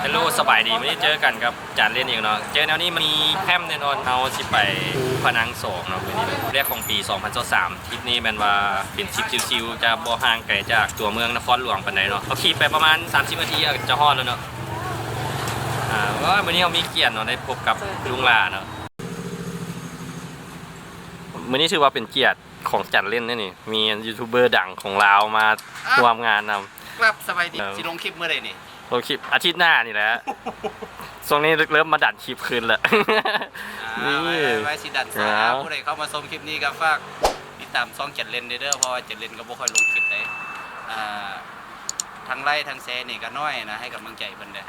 ຮາໂລ ສະບາຍດີ ມື້ນີ້ເຈີກັນກັບຈານເລນອີກເນາະ. ເຈີແນວນີ້ມີແຄມແນ່ນອນ. ເຮົາຊິໄປພູພະນັງສອງເນາະ ມື້ນີ້ແລກຂອງປີສອງພັນຊາວສາມ. ທຣິບນີ້ແມ່ນວ່າເປັນທຣິບຊິວໆ ຈະບໍ່ຫ່າງໄກຈາກຕົວເມືອງນະຄອນຫຼວງປານໃດເນາະ. ເຮົາຂີ່ໄປປະມານສາມສິບນາທີ ອາດຈະຮອດແລ້ວເນາະ. ອາ ມື້ນີ້ເຮົາມີກຽດເນາະ ໄດ້ພົບກັບລຸງຫຼ້າເນາະ. ມື້ນີ້ຖືວ່າເປັນກຽດຂອງຈານເລນເດ້ນີ້ ມີຢູທູບເບີດັງຂອງລາວມາຮ່ວມງານນຳ. ຄັບ ສະບາຍດີ. ຊິລົງຄລິບມື້ໃດນີ້? ລົງຄລິບອາທິດໜ້ານີ້ແຫຼະ. ຊ່ວງນີ້ເລີ່ມມາດັນຄລິບຄືນແລ້ວ. ອ່າ ນີ້ ໄວ້ ໄວ້ ໄວ້ຊິດັນຊະ. ອ່າ ຜູ້ໃດເຂົ້າມາຊົມຄລິບນີ້ກໍຝາກຕິດຕາມຊ່ອງຈັນເລນເດີ ເພາະວ່າຈັນເລນກໍບໍ່ຄ່ອຍລົງຄລິບໃດ. ອ່າ ທັງໄລທັງແຊນີ້ກໍນ້ອຍນະ ໃຫ້ກຳລັງໃຈເພິ່ນເດີ.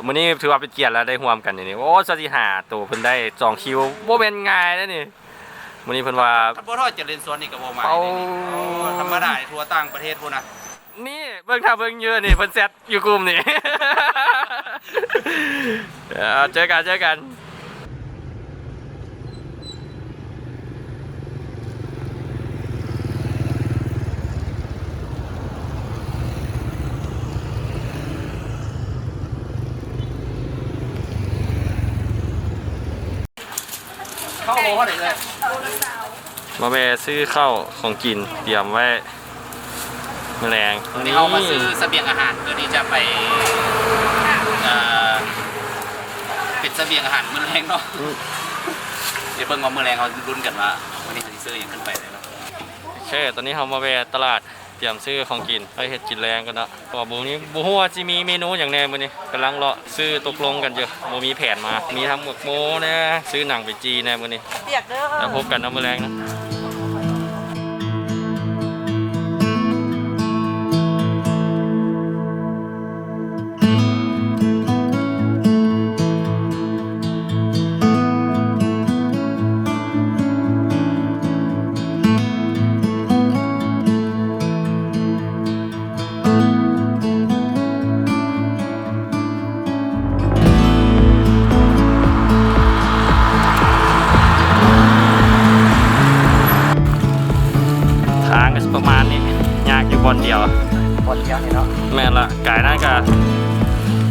ມື້ນີ້ຖືວ່າເປັນກຽດແລ້ວໄດ້ຮ່ວມກັນນີ້. ໂອ້ ຊາວສີ່ຫ້າໂຕ ເພິ່ນໄດ້ສອງຄິວ ບໍ່ແມ່ນງ່າຍເດ້ນີ້. ມື້ນີ້ເພິ່ນວ່າ ຄັນບໍ່ທອດຈະເລນສວນນີ້ກໍບໍ່ມາເດ້ນີ້. ໂອ້ ໂອ້ ທຳມະດາທົ່ວຕ່າງປະເທດພຸ້ນນະ. ນີ້ເບິ່ງຖ້າເບິ່ງຢູ່ນີ້ ເພິ່ນແຊັດຢູ່ກຸ່ມນີ້. ເອີ ເຈີກັນ ເຈີກັນ. ເຂົ້າບໍ່ພໍໄດ້ເລີຍ. ມາແວ່ຊື້ເຂົ້າຂອງກິນຕຽມໄວ້ມື້ແລງ. ມື້ນີ້ເຮົາມາຊື້ສະບຽງອາຫານເພື່ອທີ່ຈະໄປ ເອີ ເປັນສະບຽງອາຫານມື້ແລງເນາະ. ອືມ ດຽວເບິ່ງວ່າມື້ແລງເຮົາລຸ້ນກັນວ່າມື້ນີ້ເຮົາຊິຊື້ຫຍັງຂຶ້ນໄປແດ່ເນາະ. ໂອເຄ ຕອນນີ້ເຮົາມາແວ່ຕະຫຼາດ ຕຽມຊື້ຂອງກິນໄວ້ເຮັດກິນແລງກ່ອນເນາະ. ເພາະວ່າບໍ່ມີ ບໍ່ຮູ້ວ່າຊິມີເມນູຫຍັງແດ່ມື້ນີ້ ກຳລັງເລາະຊື້ ຕົກລົງກັນຢູ່ ບໍ່ມີແຜນມາ. ມີທັງໝາກໂມແດ່ ຊື້ໜັງໄປຈີ່ແດ່ມື້ນີ້. ປຽກເດີ. ແລ້ວພົບກັນເນາະ ມື້ແລງເນາະ. ທາງກໍຊິປະມານນີ້ ຍາກຢູ່ບ່ອນດຽວ. ບ່ອນດຽວນີ້ເນາະ. ແມ່ນລະ. ກາຍນັ້ນກະ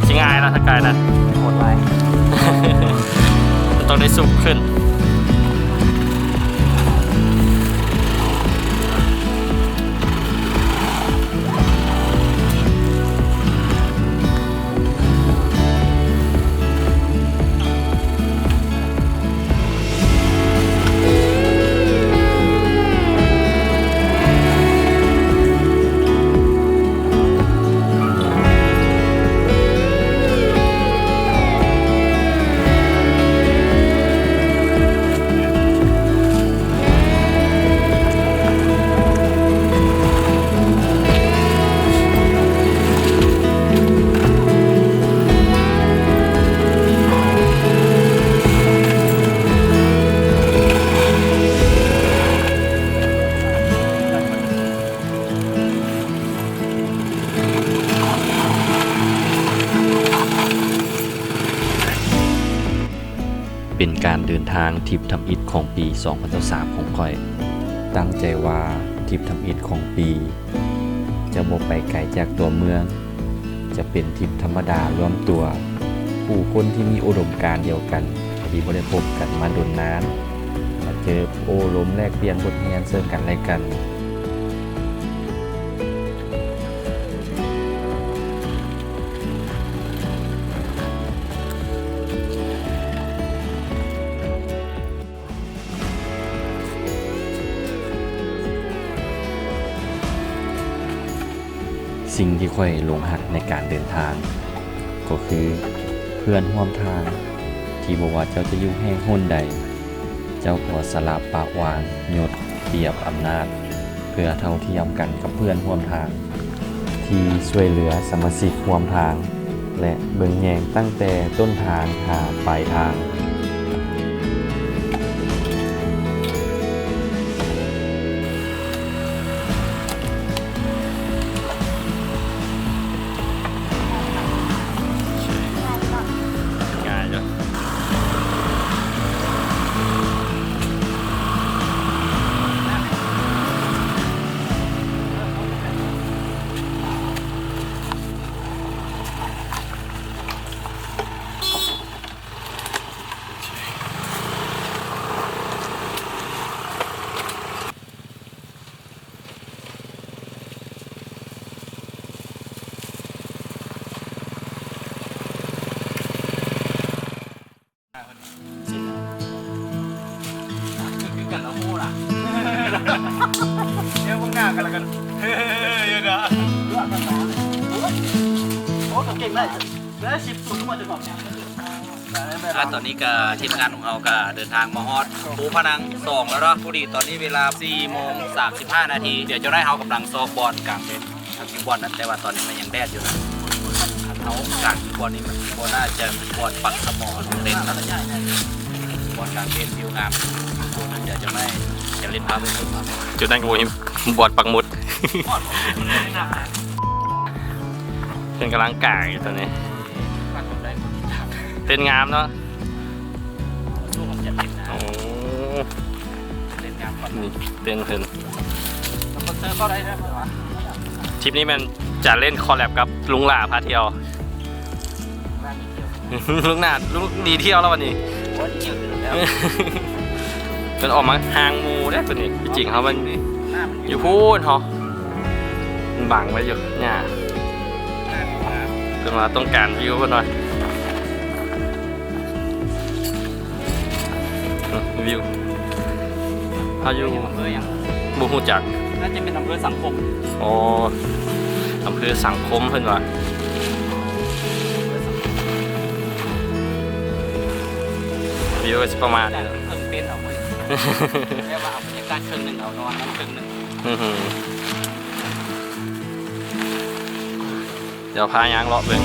ຊິງ່າຍລະ ຖ້າກາຍນັ້ນ. ໂຫດຫຼາຍ. ມັນຕ້ອງໄດ້ສຸກຂຶ້ນ. ເປັນການເດີນທາງທຣິບທຳອິດຂອງປີສອງພັນຊາວສາມຂອງຂ້ອຍ. ຕັ້ງໃຈວ່າທຣິບທຳອິດຂອງປີຈະບໍ່ໄປໄກຈາກຕົວເມືອງ, ຈະເປັນທຣິບທຳມະດາລວມຕົວ ຜູ້ຄົນທີ່ມີອຸດົມການດຽວກັນ ທີ່ບໍ່ໄດ້ພົບກັນມາດົນນານ, ມາເຈີໂອ້ລົມແລກປ່ຽນບົດຮຽນເຊິ່ງກັນແລະກັນ. ສິ່ງທີ່ຂ້ອຍຫຼົງຮັກໃນການເດີນທາງ ກໍຄືເພື່ອນຮ່ວມທາງ ທີ່ບໍ່ວ່າເຈົ້າຈະຢູ່ແຫ່ງຫົນໃດ, ເຈົ້າກໍສະຫຼະປະວາງ ຍົດ ປຽບອຳນາດ ເພື່ອເທົ່າທຽມກັນກັບເພື່ອນຮ່ວມທາງ ທີ່ຊ່ວຍເຫຼືອສະມາຊິກຮ່ວມທາງ ແລະ ເບິ່ງແຍງຕັ້ງແຕ່ຕົ້ນທາງຫາປາຍທາງ. ງ່າຍຢູ່. ເ ຄືກັນລະໂຫລະ ແນວເບິ່ງໜ້າກັນລະກັນ ເຮີ້ຍ ເຮີ້ຍ ເຮີ້ຍ ເຮີ້ຍ ໂອ້ ກາງເກງໃນ ໄດ້ສິບສູນ ມາຈາກ ອາ ຕອນນີ້ກະທີມງານຂອງເຮົາກະເດີນທາງມາຮອດພູພະນັງສອງແລ້ວເນາະ. ພໍດີຕອນນີ້ເວລາສີ່ໂມງສາມສິບຫ້ານາທີ ດຽວເຈົ້ານາຍເຮົາກຳລັງຊອກບ່ອນກາງເຕັນ ກາງຢູ່ບ່ອນນັ້ນ ແຕ່ວ່າຕອນນີ້ມັນຍັງແດດຢູ່ນະ. ຄັນເຮົາກາງຢູ່ບ່ອນນີ້ ມັນບໍ່ໜ້າຈະມີບ່ອນປັກສະໝໍເຕັນ ບ່ອນກາງເຕັນວິວງາມ. ດຽວເຈົ້ານາຍຈະເລີນພາໄປເບິ່ງ ຈຸດນັ້ນກໍບໍ່ມີບ່ອນປັກໝຸດ. ເພິ່ນກຳລັງກາງຢູ່ຕອນນີ້ ເຕັນງາມເນາະ. ໂອ້ ນີ້ເຕັນເພິ່ນ ທຣິບນີ້ແມ່ນຈະເລ່ນຄອລແລັບກັບລຸງຫຼ້າພາທ່ຽວ. ລຸງໜ້າ ລຸງດີທ່ຽວແລ້ວບັດນີ້ ໂອ້ ດີທ່ຽວຕື່ມແລ້ວ. ເພິ່ນອອກມາຫ່າງໝູ່ເດ້ເພິ່ນນີ້. ທີ່ຈິງເຮົາມັນຢູ່ພຸ້ນເນາະ ມັນບັງໄວ້ຢູ່ຫຍ້າ. ເພິ່ນວ່າຕ້ອງການວິວເພິ່ນວ່າ ອືມ ວິວ ເຮົາຢູ່ ອຳເພີຫຍັງ? ບໍ່ຮູ້ຈັກ ໜ້າຈະເປັນອຳເພີສັງຄົມ. ອໍ ອຳເພີສັງຄົມເພິ່ນວ່າ. ວິວກໍຊິປະມານນີ້ແຫຼະ ເຄິ່ງເຕັນເອົາເລີຍ ແບບວ່າເອົາບັນຍາກາດເຄິ່ງໜຶ່ງ ເອົານອນນຳເຄິ່ງໜຶ່ງ. ອື ດຽວພາຍ່າງເລາະເບິ່ງ.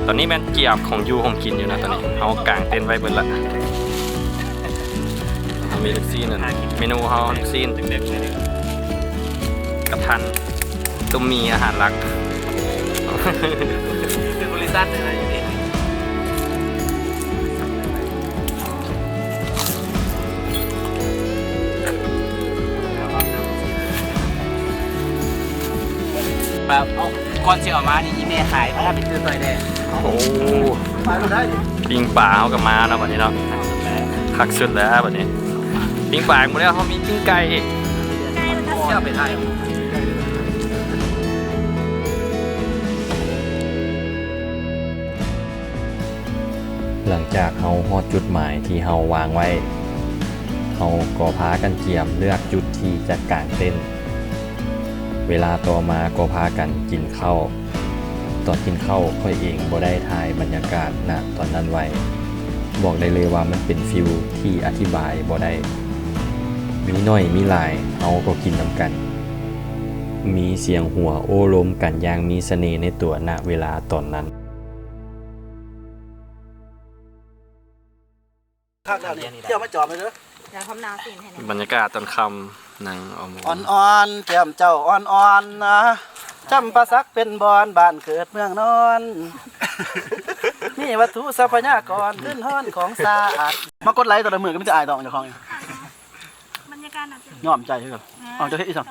ຕອນນີ້ແມ່ນກຽມຂອງຢູ່ຂອງກິນຢູ່ນະ. ຕອນນີ້ເຮົາກາງເຕັນໄວ້ເບິດລະ. ເຮົາມີລູກຊີ້ນ ອັນ ເມນູເຮົາລູກຊີ້ນ ກະທັນ ຕົ້ມໝີ່ອາຫານຫຼັກ. ເປັນບໍລິສັດເລີຍນະຢູ່ນີ້ ແບບ ເອົາ ກ່ອນຊິເອົາມານີ້ ອີ່ແມ່ຂາຍ ພາໄປຊື້ຊ່ອຍແດ່. ໂອ້ ປີ້ງປາເຮົາກໍມາເນາະບັດນີ້ເນາະ. ຄັກສຸດແລ້ວບັດນີ້ ປີ້ງປາຍັງບໍ່ແລ້ວ ເຮົາມີປີ້ງໄກ່ອີກ. ເອົາໄປຂາຍ. ຫຼັງຈາກເຮົາຮອດຈຸດໝາຍທີ່ເຮົາວາງໄວ້, ເຮົາກໍພາກັນກຽມເລືອກຈຸດທີ່ຈະກາງເຕັນ. ເວລາຕໍ່ມາກໍພາກັນກິນເຂົ້າ. ຕອນກິນເຂົ້າຂ້ອຍເອງບໍ່ໄດ້ຖ່າຍບັນຍາກາດນະຕອນນັ້ນໄວ້. ບອກໄດ້ເລີຍວ່າມັນເປັນຟີລທີ່ອະທິບາຍບໍ່ໄດ້. ມີໜ້ອຍມີຫຼາຍເຮົາກໍກິນນຳກັນ. ມີສຽງຫົວໂອ້ລົມກັນຢ່າງມີສະເໜ່ໃນຕົວນະເວລາຕອນນັ້ນ. ຄັກແລ້ວນີ້ ດຽວມາຈອມເດີ. ດຽວຄຳນາວຊີ້ນໃຫ້ແດ່. ບັນຍາກາດຕອນຄ່ຳ ນັ່ງເອົາໝູ່. ອ່ອນໆ ແກ້ມເຈົ້າອ່ອນໆນະ ຈຳປາສັກເປັນບ່ອນ ບ້ານເກີດເມືອງນອນ ມີວັດຖຸຊັບພະຍາກອນ ເງິນທອງຂອງຊາດ. ມາກົດໄລແຕ່ລະມື້ກໍມີແຕ່ອາຍດອກເຈົ້າຂອງ. ບັນຍາກາດໜ້າຈະ ຍອມໃຈຄືກັນ. ເອົາ ເຈົ້າເຮັດອີ່ຫຍັງ?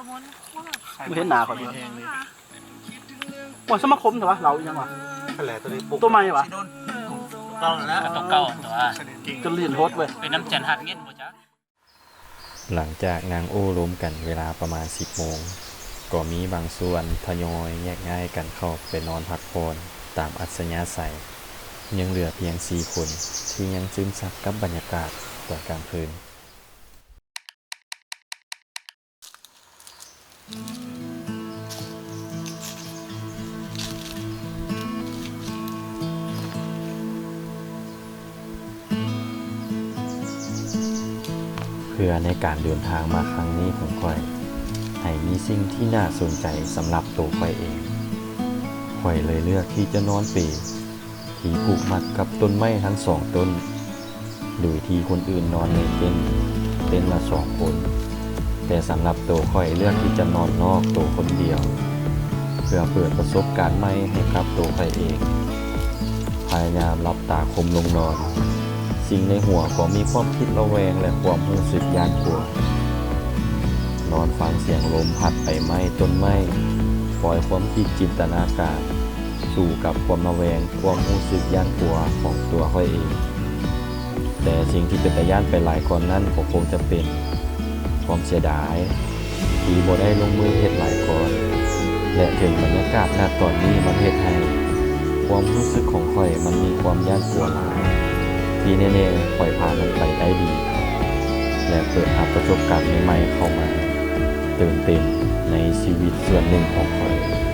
ບໍ່ເຫັນໜ້າຂ້ອຍ. ໂອ້ຍ ສະມາຄົມແທ້ວະ ເຫຼົ້າອີ່ຫຍັງວະ? ອັນແຫຼະ ຕົວນີ້ປຸກ ຕົວໃໝ່ວະ? ເກົ່າແລ້ວ ຕົວເກົ່າຕົວ ຈະຫຼິ້ນໂຫດເວີຍ ເປັນນ້ຳຈັນຮັກເງິນບໍ່ຈັກ. ຫຼັງຈາກນັ່ງໂອ້ລົມກັນເວລາປະມານສິບໂມງ ກໍມີບາງສ່ວນທະຍອຍແຍກຍ້າຍກັນເຂົ້າໄປນອນພັກຜ່ອນຕາມອັດສະຍາໄສ. ຍັງເຫຼືອພຽງສີ່ຄົນທີ່ຍັງຊຶມຊັບກັບບັນຍາກາດຕອນກາງຄືນ. ເພື່ອໃນການເດີນທາງມາຄັ້ງນີ້ຂອງຂ້ອຍ ໃຫ້ມີສິ່ງທີ່ໜ້າສົນໃຈສຳລັບໂຕຂ້ອຍເອງ, ຂ້ອຍເລີຍເລືອກທີ່ຈະນອນເປ ທີ່ຜູກມັດກັບຕົ້ນໄມ້ທັງສອງຕົ້ນ, ໂດຍທີ່ຄົນອື່ນນອນໃນເຕັນ, ເຕັນລະສອງຄົນ. ແຕ່ສຳລັບໂຕຂ້ອຍເລືອກທີ່ຈະນອນນອກໂຕຄົນດຽວ, ເພື່ອເປີດປະສົບການໃໝ່ໃຫ້ກັບໂຕຂ້ອຍເອງ. ພະຍາຍາມຫຼັບຕາຄົມລົງນອນ, ສິ່ງໃນຫົວກໍມີຄວາມຄິດລະແວງ ແລະ ຄວາມຮູ້ສຶກຢ້ານກົວ. ນອນຟັງສຽງລົມພັດໃບໄມ້ຕົ້ນໄມ້, ປ່ອຍຄວາມຄິດຈິນຕະນາການ ສູ້ກັບຄວາມລະແວງ, ຄວາມຮູ້ສຶກຢ້ານກົວຂອງຕົວຂ້ອຍເອງ. ແຕ່ສິ່ງທີ່ເປັນຕາຢ້ານໄປຫຼາຍກວ່ານັ້ນກໍຄົງຈະເປັນຄວາມເສຍດາຍ ທີ່ບໍ່ໄດ້ລົງມືເຮັດຫຼາຍກ່ອນ ແລະ ເຖິງບັນຍາກາດນະຕອນນີ້ມັນເຮັດໃຫ້ຄວາມຮູ້ສຶກຂອງຂ້ອຍມັນມີຄວາມຢ້ານກົວຫຼາຍ, ທີ່ແນ່ໆ ຂ້ອຍຜ່ານມັນໄປໄດ້ດີ ແລະ ເປີດຮັບປະສົບການໃໝ່ໆເຂົ້າມາເຕີມເຕັມໃນຊີວິດສ່ວນໜຶ່ງຂອງຂ້ອຍ.